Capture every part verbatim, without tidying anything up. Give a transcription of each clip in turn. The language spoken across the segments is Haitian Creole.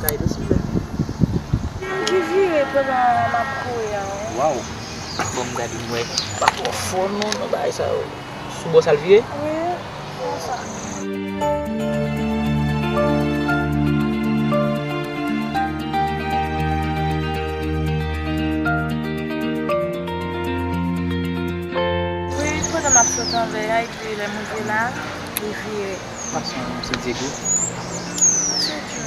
Kay de silvè. Ki vire pandan m ap kouri a, wi. Waw. Bon, m gade m wè. Pa twò fò non, nan bagay sa yo. Sou bò sa l vire? Wi, bò sa. Wi, pandan m ap sot anlè a, epi lè m rive la, li vire. Pase yon se Diego. Pase yon Diego.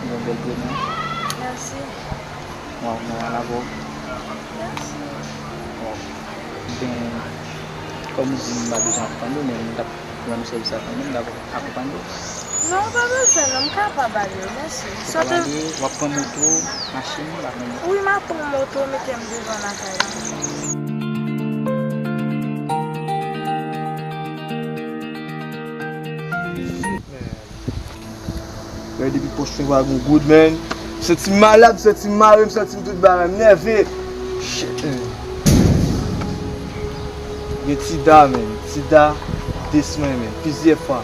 Yon bèl prenon. Mèsi. Waw, mwen al avè w. Mèsi. Waw. Ben, kòm ou di m pa bezwen akonpanye w, men m t ap rann ou sèvis la kanmenm, m t ap akonpanye w. Non, ou pa bezwen, non, m kapab ale, mèsi. Ou kapab ale, w ap pran moto, machin, w ap pran moto. Wi, m ap pran moto, mete m devan lakay la. Wè, depi pòch mwen pa gon goud, man. M santi m malad, m santi m mare, m santi m tout bagay, m nève. Shit, man. Gen sida, man. Sida, des mwen, man. Plizyè fwa.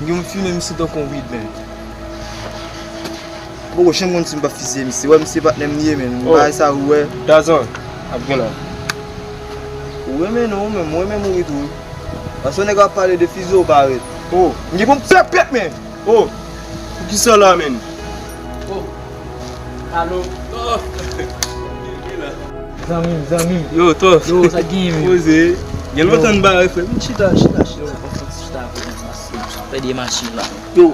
M gen yon fimen, m santi tankou yon weed, man. Poko janm konn si m pa fizye misye. Wè, misye patnè m ye, man. Oh. Bagay sa, ou wè. Tazan, ap gen la. Ou renmen non, ou menm, ou renmen mouri tou, wi. Paske yon nèg ap pale de fizye, ou pa ret. Oh. M gen pou m pèpèt, man. Oh. Poukisa la, man? Oh. Alo. Oh. Zanmi m, zanmi m. Yo, Tòf. Yo, sa k genyen, man? Poze. Gen lontan n pa wè, frè. Vin chita, chita, chita. Yo, chita, frè. Pèdi machin la. Yo.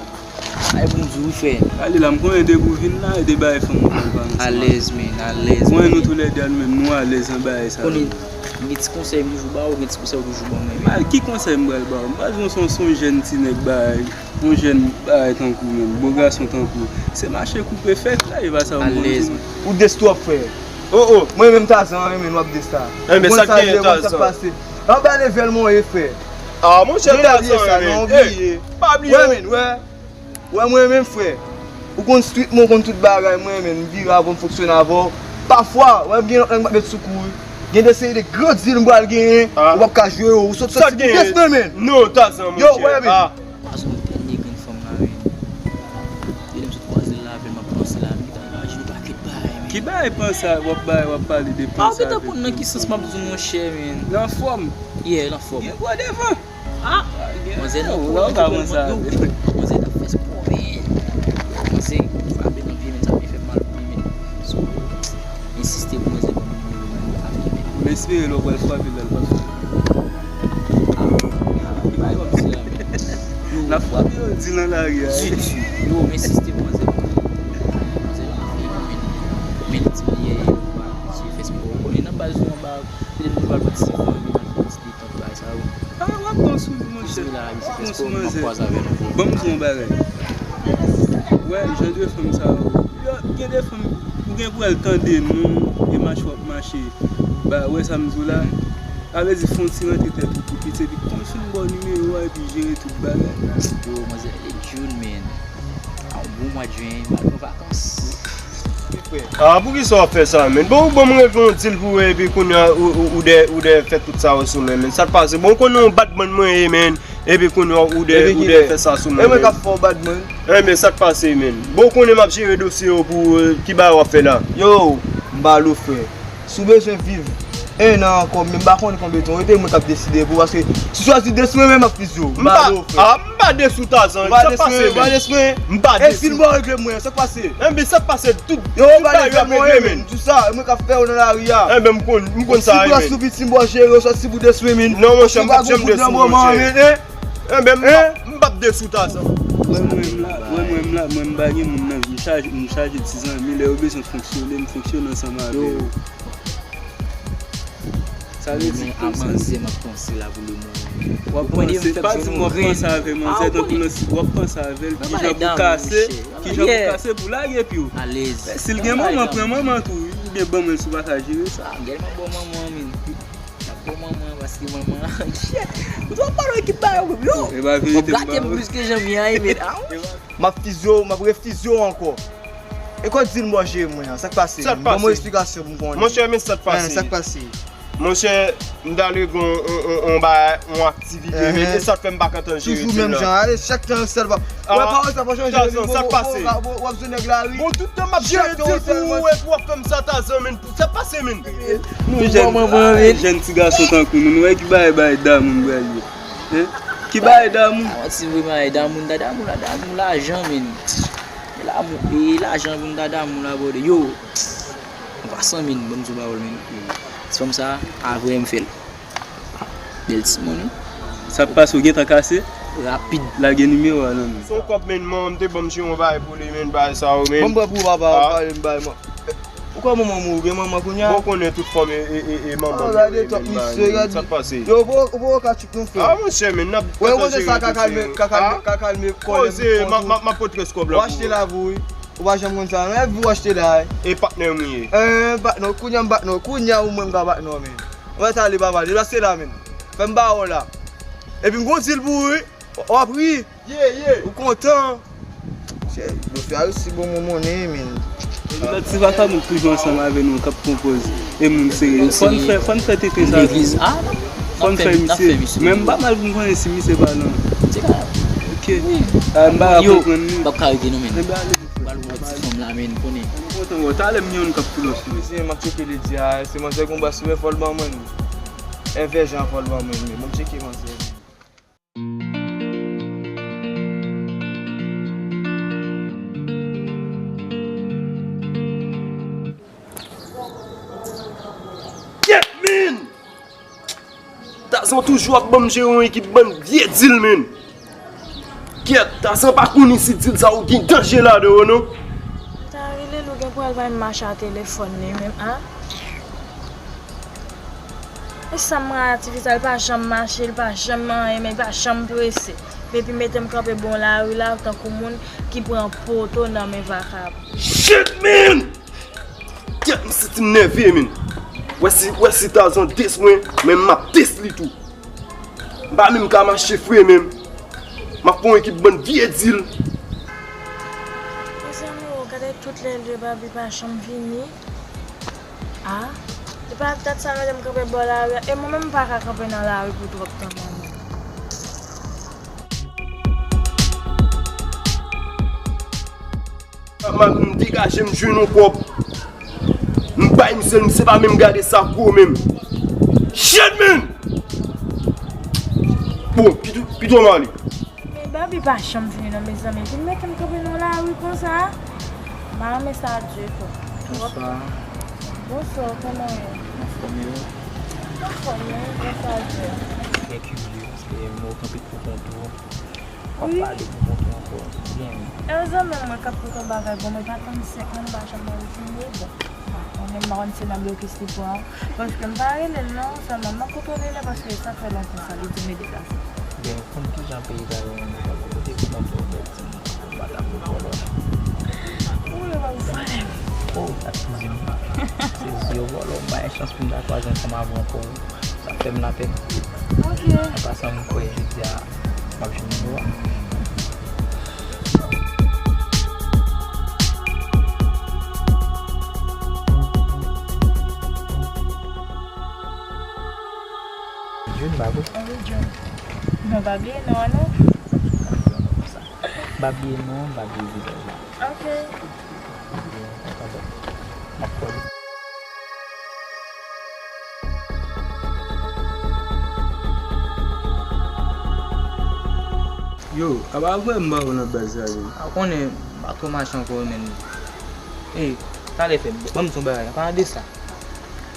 Ay, pou m di w, wi, frè. Ale la, m konnen depi w vin la, e de bagay fanm ou pral pa nan sa. Alèz, man, alèz. Mwen, nou toulède a, nou menm, nou alèz nan bagay sa. Konnen, gen ti konsèy m toujou ba w, gen ti konsèy ou toujou ban mwen, man. Ba, ki konsèy m pral ba w? M pa di w se yon, se yon jèn ti nèg bagay, yon jèn bagay tankou w menm, bo gason tankou w. Se mache koupe fèk la, e pa sa w konn di m. Alèz, man. Ou des twòp, frè. Oh, oh. Mwen menm Tazan, mwen menm w ap des la. Enben, sa k genyen, Tazan, men? Anba levèl mwen ye, frè. Ah, monchè, Tazan, men. Non, bliye. Pa bliye. Wè, men, wè. Wè mwen menm, frè. Ou konn street mwen, ou konn tout bagay mwen, men m vire avè w, m fonksyone avè w. Pafwa, wè m gen lòt nèg m ap met sou kou, wi. Gen de seri de gran deal m pral genyen, ou p ap ka jwe yo. Ou sot soti pou des mwen, men. Non, Tazan, monchè. Yo, wè, men. Tazan, yon tèl nèg grenn fanm la, men. Depi m sot kwaze l la avè l, m ap panse l la, men. Imajine yon pakèt bagay, men. Ki bagay panse a, w ap bay, w ap pale de panse a, de tout. Ah, ou gentan konn nan ki sans m ap di w, monchè, men. Nan fòm. Yeah, nan fòm. Gen gwo devan. Ah! Manzè nan kò, manzè nan fè spò, men. Manzè frape nan pye, men sa byen fè mal pou li, men. So, m ensiste pou manzè ban m nimewo l, men li pa vle, men. M espere lè w pral frape l la, l pa frape. Ah, ah, ki bagay w ap di la, men? Yo. L ap frape yo di nan lari a. Di, di. Yo, m ensiste pou manzè ban m nimewo l. Manzè nan pye, men. Men li di m li ye, yo pa, misye fè spò. Ou konnen nan baz nou anba, depi nou pral pran ti van, nou al fè yon ti detant, bagay sa yo. Ah, w ap pran sou li, monchè. W ap pran sou manzè. Ban m di w yon bagay. Wè, jan de fanm sa yo. Yo, gen de fanm, ou gen pou wè l tande non, e mache w ap mache. Ba, wè sa m di w la? Sa vle di fè yon ti rantre tèt ou pou piti, epi konn fin ba w nimewo a, epi jere tout bagay. Yo, manzè, e June, man. A yon bon mwa jen, m al pran vakans. Ah, poukisa w ap fè sa, men? Bon, ou ban m revè yon deal pou wè, epi kounye a, ou, ou, ou de, ou de fè tout sa yo sou mwen, men. Sa k pase? Bon, ou konnen yon bad man mwen ye, men. Epi kounye a, ou de, ou de fè sa sou mwen, men. E mwen k ap fè w bad man. Enben, sa k pase, men? Bon, ou konnen m ap jere dosye yo pou, eh, ki bagay w ap fè la? Yo, m ba l ou, frè. Si w bezwen viv en an ankò, men m pa konnen konbyen tan w rete, mwen k ap deside pou w, paske si w chwazi des mwen, men m ap fizye w. M pa, ah, m pa des ou Tazan, sa k pase, men? M pa des mwen. E si m ba w regle mwen, sa k pase? Enben, sa k pase? Tout, tout bagay yo ap regle, men. M di w sa, e mwen k ap fè w nan lari a. Enben, m konn, m konn sa, men. Si w pran sou pitit m, m ba w jere, sòti pou des mwen, men. Non, monchè, m p ap janm des ou, monchè. Enben, m p ap, m p ap des ou Tazan. Wè mwen m la, wè mwen m la, mwen m pa gen moun nan vi m, chaje, m chaje ti zanmi, lè yo bezwen fonksyone, m fonksyone ansanm avè yo. Sa vle di konsa. Manzè m ap panse la pou lemoman. W ap panse, pa di m w ap panse avè manzè, tankou nan si, w ap panse avè l, kijan pou kase, kijan pou kase pou lage pye w. Alèz. Si l gen manman, pran manman tou, wi, oubyen ban mwen l si w pa ka jere sa. Gèlman bon manman, men. N ap pran manman, paske manman an, shit. Ou twò pale ekip bagay yo, yo. W ap gate m plis ke jan m ye a, men. M ap fizye w, m ap refizye w ankò. E kòd di l m bò jere mwen an, sa k pase? Ban mwen esplikasyon pou m konnen. Monchè, men sa k pase. Sa k pase? Monchè, m t al regle yon, yon, yon, yon bagay, yon aktivite, men e sa k fè m pa kontan jere tim nan. Toujou menm jan, ale chak tan sèl pa. Wè, pawòl sa pa chanje, Tazan, sa k pase? W ap jwenn nèg la ri. Bon, tout tan m ap jere dil pou ou epi w ap fè m sa, Tazan, men sa k pase, men. Nou jèn, jèn ti gason tankou nou, nou wè ki bagay, bagay damou m pral ye. Hein? Ki bagay damou? Yon ti vre bagay damou, n ta damou la, damou lajan, men. Damou, e lajan pou n ta damou la, brother. Yo, m pa san min, ban m di w pawòl, men. Ti fanm sa, a vrè m fè l. Bèl timoun, wi. Sa k pase, w gentan kase? Rapid. Lage nimewo a nan men. Se yon kòb, men, manman m te ban m jere yon bagay pou li, men, bagay sa yo, men. Ban m pran pou ou, papa, pale m bay, man. Ou kwè manman m ou gen manman kounye a? Bon, konnen tout fanm e, e, e, e manman. Gade tòp misye, gade. Sa k pase? Yo, ou poko ka tchoup nou, frè. Ah, monchè, men, n ap. Wè, ou konnen sa ka kalme, ka kalme, ka kalme kòlè m. Poze, m ap, m ap, m ap pote rès kòb la pou ou. Ou achte la, wi. Ou pa janm konn sa, non? Epi ou achte la, wi. E patnè m ou ye? Eh, patnè, kounye a m patnè, kounye a ou mwen m ka patnè, men. Ou mèt ale, papa, deplase la, men. Fè m ba ou la. Epi m gon dil pou ou, wi. W ap ri. Ye, ye. Ou kontan. Chè, blofè a resi bon monnen, men. Gad ti vakabon k toujou ansanm avè nou, k ap konpoze. E moun serye. Fò n fè, fò n fè tete sa. Legliz. Ah, non. Fò n fè misye. Men m pa mal pou m konnen si misye pa nan. Ok. Ah, m pa konprann li. Yo, m p ap ka rete non, men. Enben ale. Pral wè ti fanm la, men, konnen. M kontan wè w. Talè m gen youn k ap tou lòs. Mesye, m ap tcheke ledi a. Se manzè gon bas, men fò l ban mwen li. Èvè jan fò l ban mwen li, men. Ban m tcheke manzè. Kyèt, men! Tazan toujou ap ban m jere yon ekip bann vye dil, men. Kyèt, Tazan pa konnen si dil sa yo gen danje ladan yo, non. M ta rele l, ou gen pou al bay m mache a telefòn li menm, a? E sa m pran ativite a, li pa janm mache, li pa janm anyen, men li pa janm prese. Epi mete m kanpe bò lari la, tankou moun ki pran poto nan men vakabon. Shit, man! Kyèt, m santi m nève, men. Wè si, wè si Tazan des mwen, men m ap des li tou. M pa menm ka mache fre menm. M ap fè yon ekip bann vye dil. Mezanmi, o, gade tout lè lè Babi pa janm vini. A, e pa dat sa mete m kanpe bò lari a. E mwen menm m pa ka kanpe nan lari pou twòp tan non. M, m degaje m jwenn yon kòb. M bay misye l, misye pa menm gade sa gwo menm. Shit, man! Bon, pito, pito m ale. Men Babi pa janm vini non, mezanmi. Vin mete m kanpe nan lari konsa. M pa renmen sa di tou. Bonswa. Bonswa, kòman w ye? Anfòm, e ou? Anfòm, wi, bonswa, Dye. Trè kirye, paske m wè w kanpe pou kont ou. W ap pale pou kont ou ankò. Byen, wi. E zanmi mwen k ap tout yon bagay, bon, mwen pa tann senk mil, m pa janm wè l vini, bon. Mwen menm, m pa konn si nan blokis li pran, paske m pa rele l non, sèlman m ap kontwole li, paske sa fè lontan sa, li di m li deplase. Byen, ou konn kijan peyi sa yo menm, ou pa kote pou konn yon bèl timoun, ou pa ta pou vòlò. Ou yo pa pou vòlò. Oh, sa t pi di m. Se di yo vòlò, m pa gen chans pou m ta kwaze ansanm avè w ankò. Sa fè m lapèn. Ok. An pasan, m kwè jodi a m ap jwenn nimewo a. Jwenn ba wi. Wi, John. Non, pa bliye non an non. Pa bliye non, pa bliye vizaj la. Ok. Yo, apa vre m ba ou nan baz la, yo? A konnen, m pa twò mache ankò, men. Ey, talè fè, ban m di yon bagay, an palan de sa.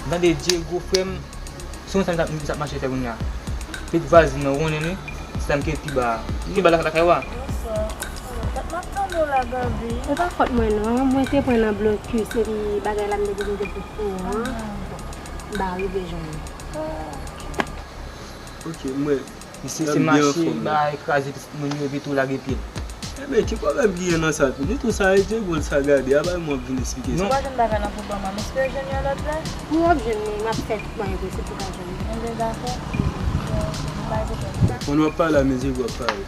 M tande Diego, frè m, se konsa misye ap mache fè kounye a. Pitit vwazin nan, ou konnen li, se sa m ki pi ba a. M pi ba lakay ou a. Bonswa. Mèt m ap tande w la, Gaby. E pa fòt mwen non, mwen te pran nan blokis epi bagay la m te gentan te pou kouran. M pa rive jwenn li. Ok, m wè. Misye se mache, bay kraze pitit moun yo epi tou lage pye l. Enben, ki pwoblèm ki gen nan sa tou? Di tou sa, e Diego l sa gade, a bay mwen ap vin eksplike sa. Ou pa jwenn bagay nan pou ban m, m espere jwenn yon lòt lè. Wi, w ap jwenn li, m ap fè tout mwayen posib pou w ka jwenn li. Enben, dakò. Bay pwoblèm. Pandan w ap pale a, men Diego ap pale.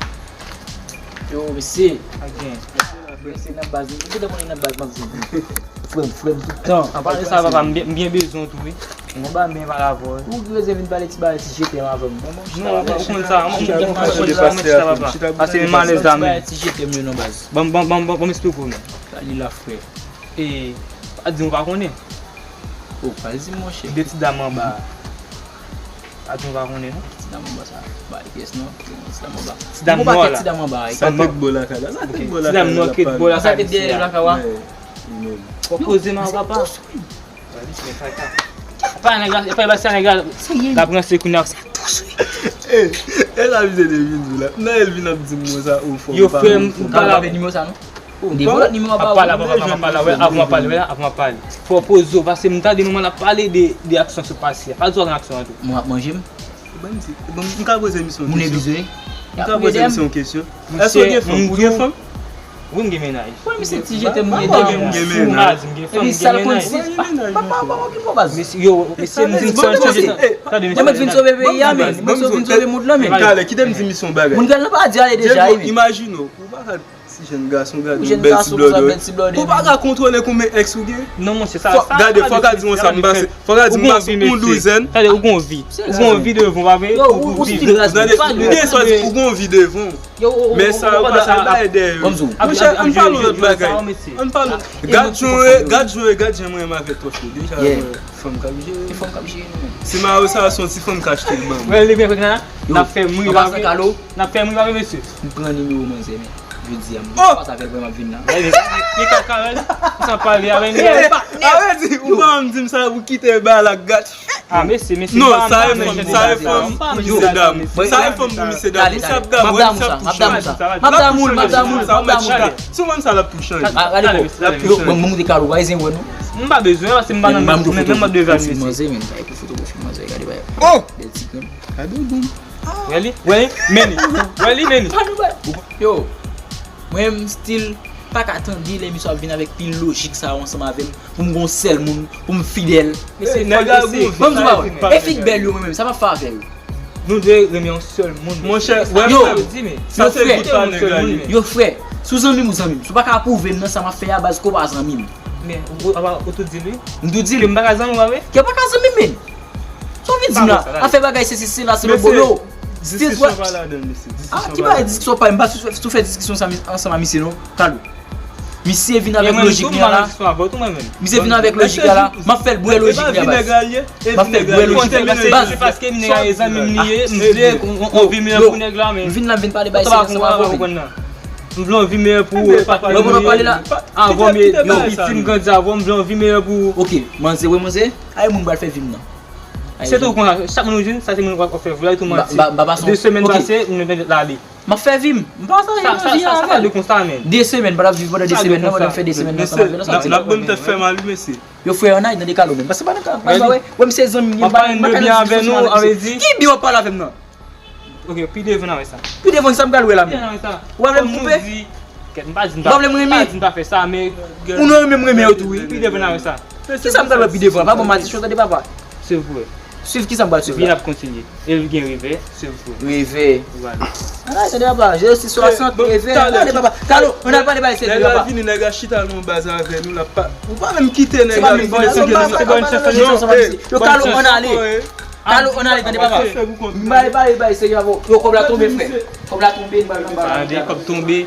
Yo, mesye, ak gen. Mesye nan baz, mesye nan baz, m ap di. Frè m, frè m tout tan. An palan de sa, papa, m byen, m byen bezwen w tou, wi. Mwen ba men pale avè w. Ou ki bezwen vin pale ti bagay ti je t'aime avè m. Bon, bon, chita papa. Non, ou konn sa, mwen, mwen, mwen, mwen, chita papa. Pase menm alèz la, men. Ti bagay ti je t'aime yo non baz. Ban m, ban m, ban m, ban m, ban m esplike w, men. Sa li la, frè. E, pa di m ou pa konnen. Oh, pa di m, monchè. De ti dam anba a. Pa di m ou pa konnen, non. Ti dam anba sa. Bay pyès, non. Ti dam anba. Ti dam nwa la. Ti dam anba a. Sa tèt bò lakay la. Sa tèt bò lakay la. Ti dam nwa ki tèt bò lakay la. Sa tèt dèyè lakay la. Yo poze m a papa. Pa nèg la, pa ba sa nèg la. L ap ranse kounye a. Eh, e sa misye te vin di la. Nan el vin ap di m konsa ou fò. Yo frè m, m pa la. Nimewo sa non. Depi lòt nimewo ap ba ou. Ap pale, ap pale, ap pale, wè, avan ap pale, wè, avan ap pale. Fò poze w, paske m tande moman l ap pale de, de aksyon sou pase a. Pa di w gen aksyon an tou. Mwen ap manje m. Ban m di, ban m, m ka poze misye yon kesyon. Moun evize. M ka poze misye yon kesyon. Èske w gen fanm? Ou gen fanm? Wi, m gen mennaj. Wè, misye ti je t'aime li. Ou gen mennaj. Epi sa l konn di, pa, pa, pa, pa okipe w, baz. Mesye, yo, mesye, m di m sa chanje tan. Tande, mesye. Mwen mèt vin sove peyi a, men. Mwen mèt vin sove mond lan, men. Talè, kite m di misye yon bagay. Moun grann nan pa di ale deja, wi, men. Imajine w, ou pa ka ti jèn gason, gade yon bèl ti blòdò. Ou pa ka kontwole konbyen èks ou gen. Non, monchè, sa, sa, gade, fò ka di yon sa, m pase, fò ka di m pase yon douzèn. Tande, ou gon vi. Ou gon vi devan, pa vre? Yo, ou, ou stil raz. Tande, m gen sòti, ou gon vi devan. Men sa yo pa sa bay dèyè yo. Monchè, ann pale yon lòt bagay. Ann pale. Gad jan, gad jan, gad jan mwen renmen avèk tòf yo. Deja, fanm k ap jere. Se fanm k ap jere nou menm. Si Mayo sa se yon ti fanm k achte l ban mwen. Wè, li byen fèk la. N ap fè mwen lave. N ap fè mwen lave, mesye. M pran nimewo manzè, men. Jodi a, m pase avè l, m ap vin la. Li kaka, wè. Sa pale avè m. Arete, ou pa janm di m sa pou kite bal ak gat. Ah, mesye, mesye. Non, sa e fanm, sa e fanm pou misye dam. Sa e fanm pou misye dam. Misye ap dam, wè, misye ap tou chanje. M ap dam ou, m ap dam ou, m ap dam ou. Sou fanm sa l ap tou chanje. Gade, bon, mwen moute kado, pa zen wè nou. M pa bezwen, paske m pa nan menm mòd de valè, mesye. Manzè, men, pa pou foto pwofil manzè, gade bagay. Oh! Bèl ti grenn. Gade bon. Wè li, wè li, men li. Wè li, men li. Yo, mwen m still pa ka tande lè misye ap vin avèk pil lojik sa yo ansanm avè m, pou m gon sèl moun, pou m fidèl. Mesye, nèg la gon vi. Ban m di w pa wè. E fi k bèl yo mwen menm, sa m ap fè avè yo? Nou dwe renmen yon sèl moun. Monchè, wè, yo, sa se bout pa nèg la ye. Yo frè, si w zanmi m, ou zanmi m. Si w pa ka apwouve m nan sa m ap fè a, baz, ke w pa zanmi m. Men, ou, ou, ou tou di l wi. M tou di l. Ke m pa ka zanmi w, pa vre? Ke w pa ka zanmi m, men. Sa w vin di m la? Afè bagay sesi, sela, se lòt bò yo. Diskisyon pa ladan l, mesye. Ah, ki bagay diskisyon pa? M pa sou, sou fè diskisyon sa, ansanm a misye non. Kado. Misye vin avèk lojik li a la. Misye vin avèk lojik li a la. M ap fè l bwè lojik li a, baz. M ap fè l bwè lojik li a, baz. Se paske nèg la e zanmi m li ye, m vle yon vi meyè pou nèg la, men. M vin la, m vin pale bagay sesi ansanm avè w, men. M vle yon vi meyè pou ou, patnè m li ye. Avè w, m, yon pitit m grandi avè w, m vle yon vi meyè pou ou. Ok, manzè, wè manzè, a e moun m pral fè vi m nan. Se tou konsa, chak moun ou jwenn, sa se moun w ap fè vre, tou manti. De semèn pase, moun yo te lale. M ap fè vi m. M pa sa, sa, sa, sa de konsa, men. De semèn, pa t ap viv pandan de semèn, non, pandan m fè de semèn nan, sa m ap fè nan sa. N ap ban m tèt fè mal, wi, mesye. Yo, frè, ann ale nan de kalo, men. Paske pa nan ka, pa vre. Wè, misye zanmi m, m ap pale de diskisyon sa, mesye. Ki byen w ap pale avè m nan? Ok, pi devan n a wè sa. Pi devan sa m pral wè la, men. Pi devan n a wè sa. Ou pa vle m koupe? Kèt, m pa di n pa, m pa di n pa fè sa, men ou nan renmen m renmen yo tou, wi. Pi devan n a wè sa. Kisa m pral wè pi devan? Pa ban m madichon, tande, papa. Swiv pou wè. Swiv kisa m pral swiv la? Vi n ap kontinye. E l gen revè, swiv pou wè. Revè. Vwala. Ay, tande, papa. Je suis soixante revè. Tande, papa. Kalo, ann al pale bagay serye, papa. Nèg la vini, nèg la chita nan yon baz avè nou, l ap pa, ou pa menm kite nèg la vin pale. Se pa menm bagay, se pa menm bagay. Yo, Kalo, ann ale. Kalo, ann ale, tande, papa. M bay, bay, bay, serye avè w. Yo, kòb la tonbe, frè. Kòb la tonbe, m bay, m bay. Tande, kòb tonbe.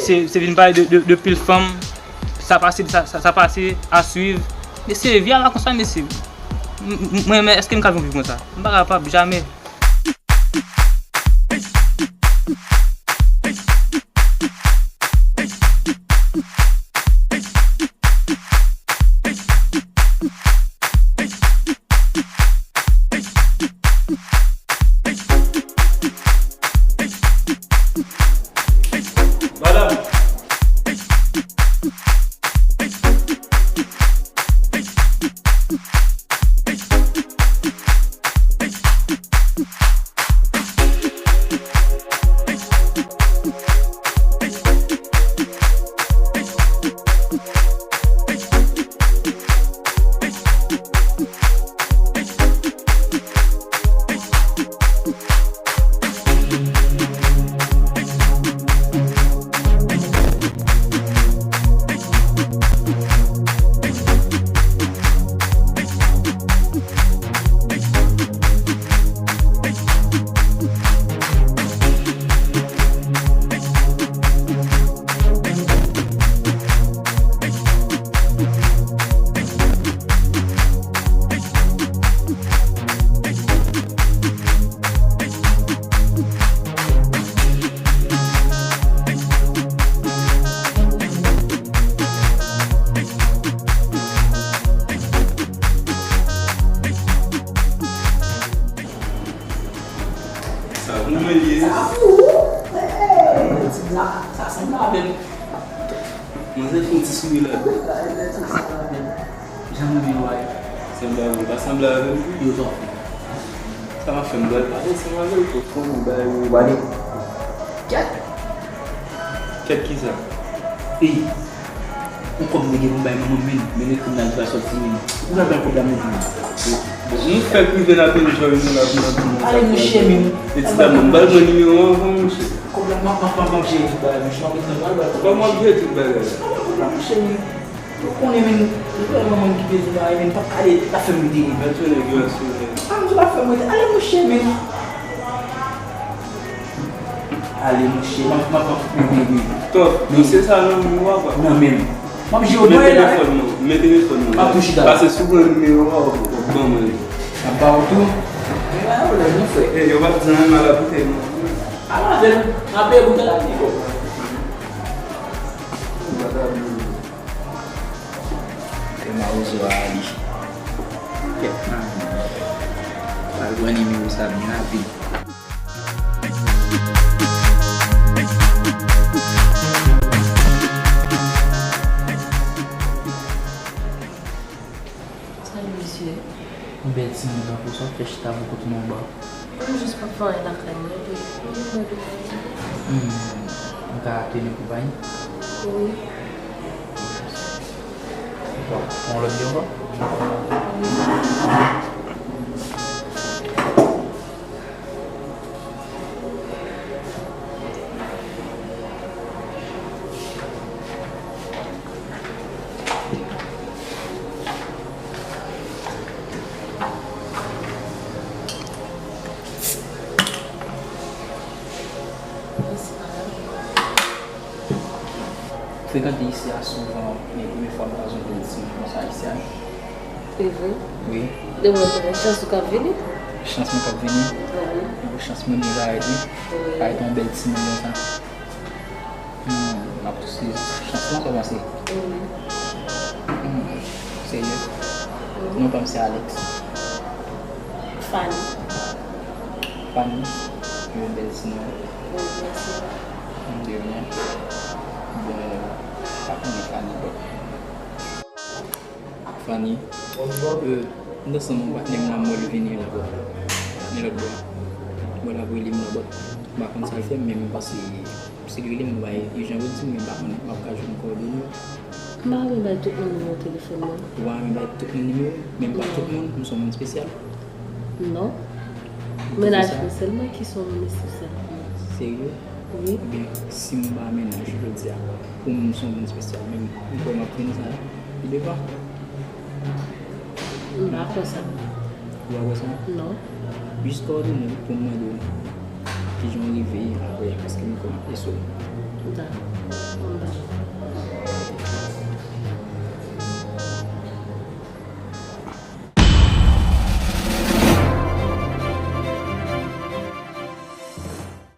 Se, se vin pale de, de, de pil fanm. Sa pase, sa, sa, sa pase, a swiv. Mesye, vi a pa konsa, mesye. M, m, mwen, men èske m ka viv konsa? M pa kapab, jamè. Madanm. Manzè fè yon ti souri la, bèl bagay, bèl ti sa la, men. Jan mwen menm, wè. Sanble avè m, pa sanble avè m. Yo twò fou. Sa m ap fè, m pral pale ansanm avè l, twò fou, m bay ou pale. Kèt! Kèt kisa? Ey! Yon kòb mwen gen pou m bay manman m, men, men lè kriminal ki va sòti, men. Ou pral bay kòb la, men. Bon, nou fèk rive la, men jòy nou la, pou nou di nou. Ale, monchè, men. E ti dam, m bal mwen nimewo an, bon, monchè. Kòb la, m ap, m ap, m ap, m ap jere tout bagay, monchè. M ap ret nan bal, bal kòb la, monchè. Kòman w ap jere tout bagay la? Kòb la, monchè, men. Ou konnen, men, nou fè manman m ki bezwen bagay, men, m p ap ka ale, l ap fè m rete, men. Mèt yo nèg yo asire. Ah, m di l ap fè m rete. Ale, monchè, men. Ale, monchè, m ap, m ap, m ap, men, men, men. Tòf, dosye sa nan men w, apa? Nan men m. M ap jere w. Men telefòn mwen, men telefòn mwen. M ap tou chita la. Pase sou pran nimewo a, w ap ban mwen li. M ap ba w tou. Men pa gen pwoblèm, non, frè. E, yo p ap di anyen mal a bouteyi, non. Al avè l, m ap peye bouteyi la, pito. Ou pa ta byen. E mawozo a ale. Kèt, man. Al pran nimewo sa byen rapid. Salut, mesye. Yon bèl timoun ankò, sa w ap fè chita bò kote nan ba? Mwen jis pa fè anyen lakay mwen, epi mwen vin mande. Hmm, m ka teni konpayi? Wi. Bon, yon lòt byen ankò? Wi. Frekante isi a souvan, men premye fwa m kwaze yon bèl timoun konsa isi a. Se vre? Wi. Depi w gen chans ou k ap vini? Chans mwen k ap vini? Wi. Bon, chans mwen gen parèt wi. Wi. Parèt yon bèl timoun konsa. Hmm, m ap sezi chans lan, sa w panse? Wi. Hmm, serye? Wi. Non pa m se Alex. Fanny. Fanny? Yon bèl ti non. Wi, mèsi. De rien. Bon, pa konnen Fanny, bon. Fanny, euh, m t ansanm yon patnè m la, m wè l vini lòtbò. Li lòtbò. Bon, l ap rele m lòtbò. M pa konn sa l fè, men m panse si l rele m, nou bay ijan pou l di m, men m pa konnen, m ap ka jwenn kòdone yo. M pa renmen bay tout moun nimewo telefòn mwen. Ou pa renmen bay tout moun nimewo? Men m pa tout moun, m se yon moun espesyal. Non. Mennaj mwen sèlman ki se yon moun espesyal pou mwen. Serye? Wi. Ebyen, si m ba mennaj ou jodi a, pou m se yon moun espesyal, men m kwè m ap vin sa pi devan. M pa kwè sa. Ou pa kwè sa? Non. Jis kòdone w pou m mande w kijan w rive apre a, paske m kwè m ap lese w. Dakò.